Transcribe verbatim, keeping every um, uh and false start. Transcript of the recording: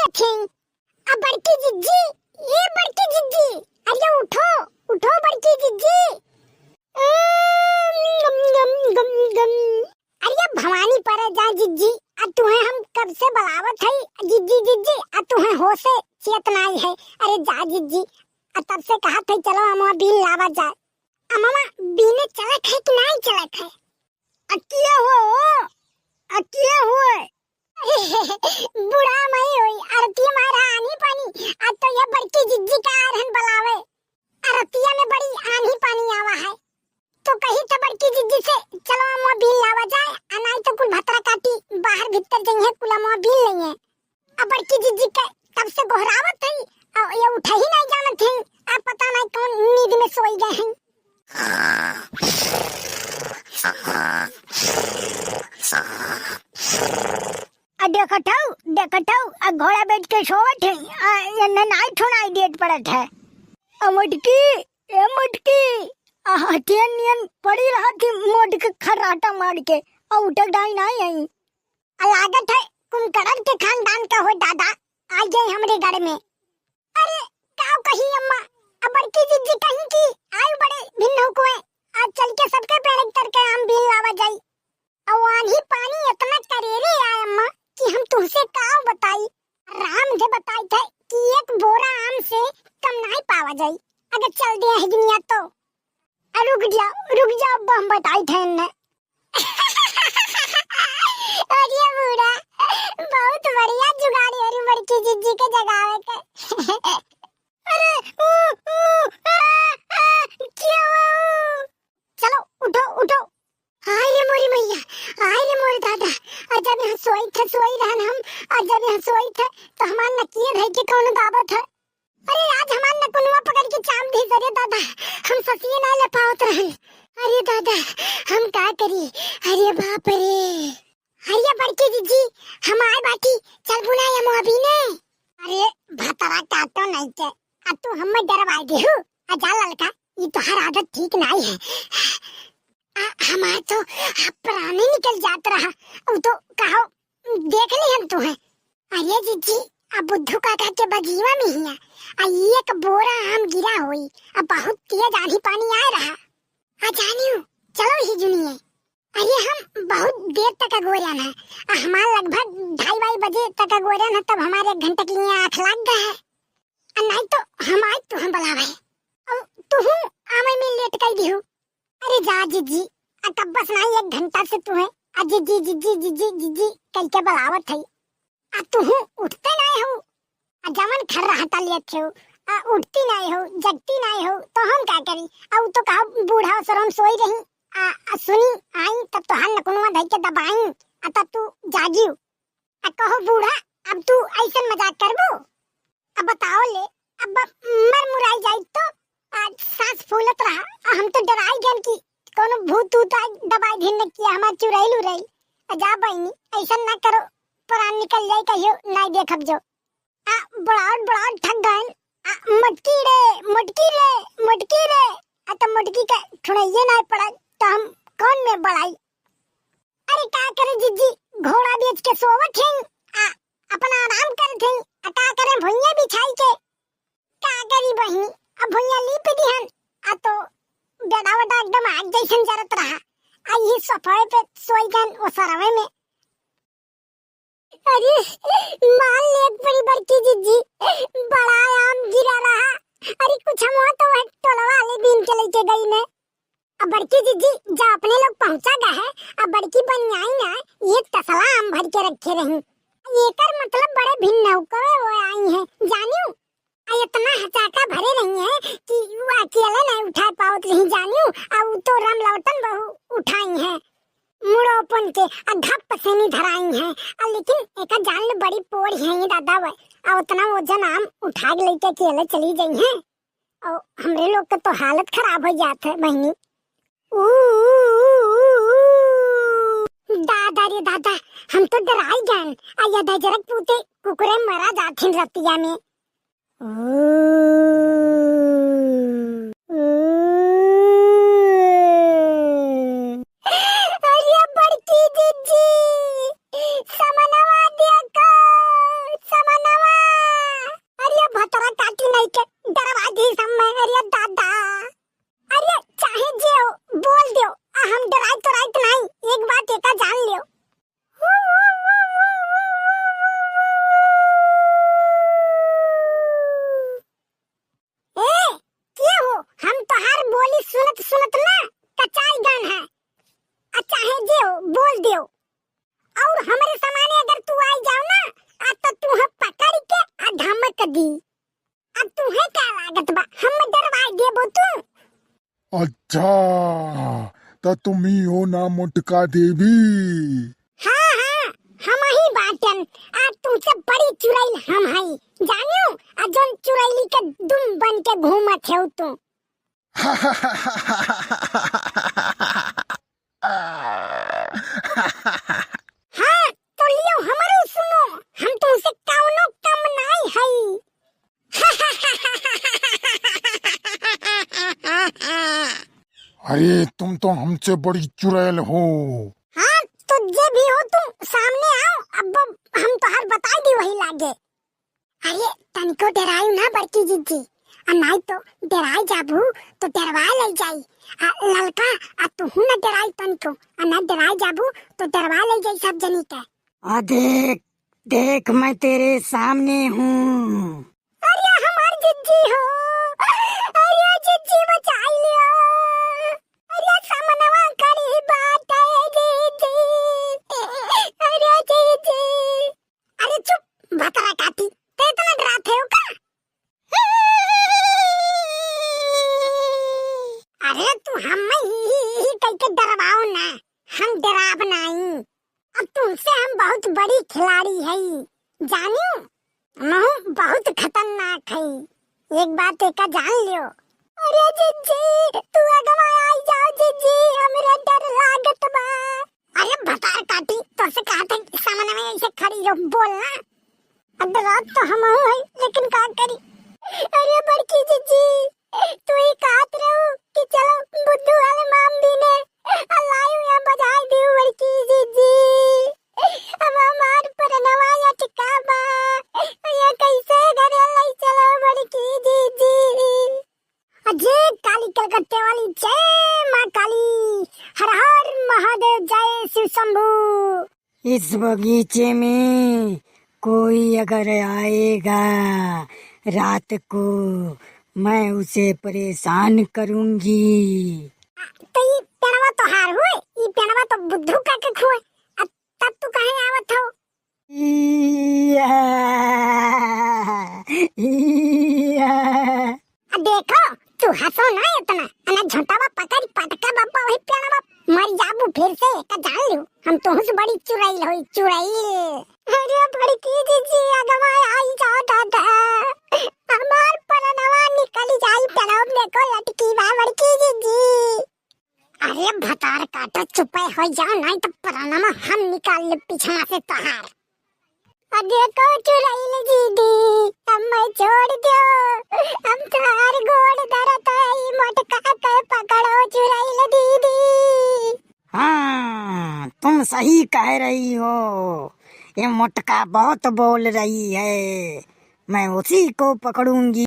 थे। अब बड़की जिज्जी, ए बड़की जिज्जी, अरे उठो, उठो बड़की जिज्जी। अम, गम, गम, गम, गम। अरे भवानी पर जा जिज्जी, आ तुहे हम कब से बलावत हई, जिज्जी, जिज्जी, आ तुहे होशे चेत नाई है। अरे जा जिज्जी, आ तब से कहत हई, चलो अमवा बीन लावा जाए। अमवा बीने चलत है कि नाई चलत है? अकिया हो, अकिया हो। बूढ़ा मई होई, अरतिया मारा आनी पानी, आ तो ये बड़की जिज्जी का आ रहन बलावे। अरतिया में बड़ी आनी पानी आवा है। तो कही था बड़की जिज्जी से, "चलो अमवा बीन लावा जाए, आ नाई तो कुल भतरा काटी बाहर भीतर जइहे, कुल अमवा बीन लइहे।" अब बड़की जिज्जी के तब से गोहरावत हई, आ ये उठा ही नाई जानत हई, आ पता नाई कौन नींद में सोई गए हैं। आ देखत हऊ, देखत हऊ, आ घोड़ा बैठ के सोवत है, आ ये न-, नाई ठुनाई देत पड़त है। आ मोटकी, ए मोटकी, आ हथियन नियन पड़ी रहत ही मोटकी खर्राटा मार के, आ उठक डाई नाई आई। आ लागत है कुंभकर्ण के खानदान का हो दादा, आ गए हमरे घर में। अरे, काव कही अम्मा, अब बड़की जिज्जी कहीं कि आयु बड़े भिन्न हो कोए, आज चल के सबके पेड़ करके आम बीन लावा जाई। अउ आन्ही पानी इतना करेरे आय अम्मा कि हम तुहसे काव बताई। राम दे बताई थे कि एक बोरा आम से कम नाई पावा जाई, अगर चल दे है दुनिया तो। आ, रुक जाओ, रुक जाओ, अब हम बताई थे इन्हें। अरे बूढ़ा, बहुत बढ़िया जुगाड़ है रे बड़की जिज्जी के जगावे के। अरे, ऊ, ऊ, आ, आ, क्या हुआ? चलो, उठो, उठो। हाय रे मोरी मैया, हाय रे मोरी दादा, आ जब यहाँ सोई थे, सोई रहन हम, आ जब यहाँ सोई थे, तो हमार नकिया धई के कौन दाबत है? अरे, आज हमार नकुनवा पकड़ के चाम दी, अरे दादा, हम ससिए ना ले पावत रहन। अरे दादा, हम का करी? अरे बाप रे। अरे बड़की जिज्जी, हम आए बाटी, चल बुलाए हम अभी ने। अरे भतरा काटो नहीं के, आ तू हमें डरवाए देहू। आ जा ललका, ई तोहार आदत ठीक नाई है। आ, हमार तो, आ, प्राणे निकल जात रहा। उ तो कहो, देख ली हम तुहे। अरे जिज्जी, आ बुद्धू काका के बगीवा में हिया, आ एक बोरा आम गिरा होई, आ बहुत तेज आंधी पानी आए रहा। आ जानियो, चलो ही जुनिए। अरे हम बहुत देर तक अगोरन है, आ हमार लगभग ढाई वाई बजे तक अगोरन है, तब हमारे एक घंटा के लिए आँख लाग गया है। आ नाई तो हम आज तुहे बुलावे, और तुहू आमे में लेट कर दिहू। अरे जा जिज्जी, आ तब बस नाई एक घंटा से तुहे, आ जिज्जी, जिज्जी, जिज्जी, जिज्जी कह के बुलावत है। आ तुहू उठते नाई हो, आ जवन खर्राटा लेत हो, आ उठती नाई हो, जगती नाई हो, तो हम का करी? आ उ तो कहा बूढ़ा सरम सोई रही, आ, आ सुनी आई तब तोहार नकुनवा धई के दबाई, आ तब तू जागियो। आ कहो बूढ़ा, अब तू ऐसन मजाक करबो? अब बताओ ले, अब मर मुराई जाई तो, आ सांस फूलत रहा, आ हम तो डराई गन कि कोनो भूत उत आई दबाई दिन न किया हमार चुरैल उरैल। आ जा बहिनी, ऐसन ना करो, प्राण निकल जाई कहियो, नाई देखब जो। आ बड़ाउर बड़ाउर थक गए। आ मोटकी रे, मोटकी रे, मोटकी रे। आ तो मोटकी के ठुड़ैये ना पड़ा, तो हम कौन में बड़ाई? अरे का करे जिज्जी, घोड़ा बेच के सोवत हैं, आ अपना आराम करत हैं, आ का करे भुइयां बिछाई के? का करी बहिनी, अब भुइयां लीप दिहन, आ तो बेड़ा वडा एकदम आग जैसन जरत रहा, आ यही सोफे पे सोई गन ओ सरवे में। अरे, मान ले एक बड़ी बड़की जिज्जी, बड़ा आम गिरा रहा। अरे, कुछ हम तो वह टोलवा वाले बीन के लेके गई ने। अब बड़की जिज्जी, जा अपने लोग पहुंचा गए है, अब बड़की बनियाई ना, ये तसला आम भर के रखे रही। एकर मतलब बड़े भिन्न होकर वो आई हैं, जानियो। आ इतना हचाका भरे रही है कि वो अकेले नहीं उठा पावत रही जानियो, आ उ तो राम लवटन बहू उठाई है मुड़ोपन के, आ धप से नहीं धराई है। आ लेकिन एका जान ले बड़ी पोर है ये दादा वे, आ उतना वजन आम उठा के लेके अकेले चली गई है। और हमरे लोग का तो हालत खराब हो जात है बहिनी। ऊ, ऊ, ऊ, ऊ, ऊ। दादा रे दादा, हम तो डराई गन। आ या दजरक पूते कुकुरे मरा जाथिन रतिया में। ऊ, ऊ। अरे बड़की जिज्जी, समनवा देखो, समनवा। दी। अब तुहे का लागत बा, हम डरवाई देबो तू? अच्छा, त तुम ही हो ना मोटका देवी? हाँ, हाँ, हम ही बाटन। आ तुमसे बड़ी चुड़ैल हम हई, जानियो? आ जौन चुड़ैली के दुम बन के घूमत हो तू। हाँ, तो लियो हमरो सुनो, हम तुमसे कौनो कम नाई हई। अरे, तुम तो हमसे बड़ी चुड़ैल हो। हाँ, तो जे भी हो तुम सामने आओ, अब हम तोहार बताई दी वही लागे। अरे, तनिको डरायु ना बड़की जिज्जी, आ नाई तो डराई जाबू तो डरवा ले जाई। आ ललका, आ तुहू ना डराई तनिको, आ ना डराई जाबू तो डरवा ले जाई सब जनी के। आ देख, देख, मैं तेरे सामने हूँ। अरे हमार जिज्जी हो, अरे जिज्जी बचाई लियो, अरे समनवा करी बात है जिज्जी, अरे जिज्जी। अरे चुप, भतरा काटी, ते इतना डरात है का? अरे तू हम ही, ही, ही कह के डरवाओ ना, हम डराब नाई। अब तुमसे हम बहुत बड़ी खिलाड़ी हई, जानियो? हमहू बहुत खतरनाक हई, एक बात एका जान लियो। अरे जिज्जी, तू अगवा आई जाओ जिज्जी, हमरे डर लागत बा। अरे भतार काटी, तोसे कहत है सामने में ऐसे खड़ी रहो, बोल ना। अब डरात तो हमहू हई, लेकिन का करी? अरे बड़की जिज्जी, तू ही कहत रहू कि चलो बुद्धू वाले माम भी ने अल्लाह यहाँ बजाई दी बड़की जिज्जी। अब हमार परनवा अटका बा, ये कैसे घरे लई चलो बड़की जिज्जी। अजय काली कलकत्ते वाली, जय माँ काली, हर हर महादेव, जय शिव शंभू। इस बगीचे में कोई अगर आएगा रात को, मैं उसे परेशान करूंगी। तो ई पेड़वा तोहार हुए, ई पेड़वा तो बुद्धू का के खुए, अब तब तू कहे आवत हो? इया, इया। आ देखो, तू हंसो ना इतना, अना झोंटावा पकड़ पटका बापा वही पेड़वा मर जाबू फिर से, का जान लियो, हम तोहू से बड़ी चुड़ैल होई, चुड़ैल। अरे बड़की जिज्जी, अगवा आई जाओ दादा, हमार परनवा निकल जाई, पेड़वा देखो लटकी बा बड़की जिज्जी। अरे भतार काटा, चुपे हो जाओ, नहीं तो परनवा हम निकाल ले पीछवा से तोहार। अरे को चुड़ैल दीदी, हमें छोड़ दो, हम तोहार गोड़ धरत है, ई मोटका के पकड़ो चुड़ैल दीदी। हाँ, तुम सही कह रही हो, ये मोटका बहुत बोल रही है, मैं उसी को पकड़ूंगी।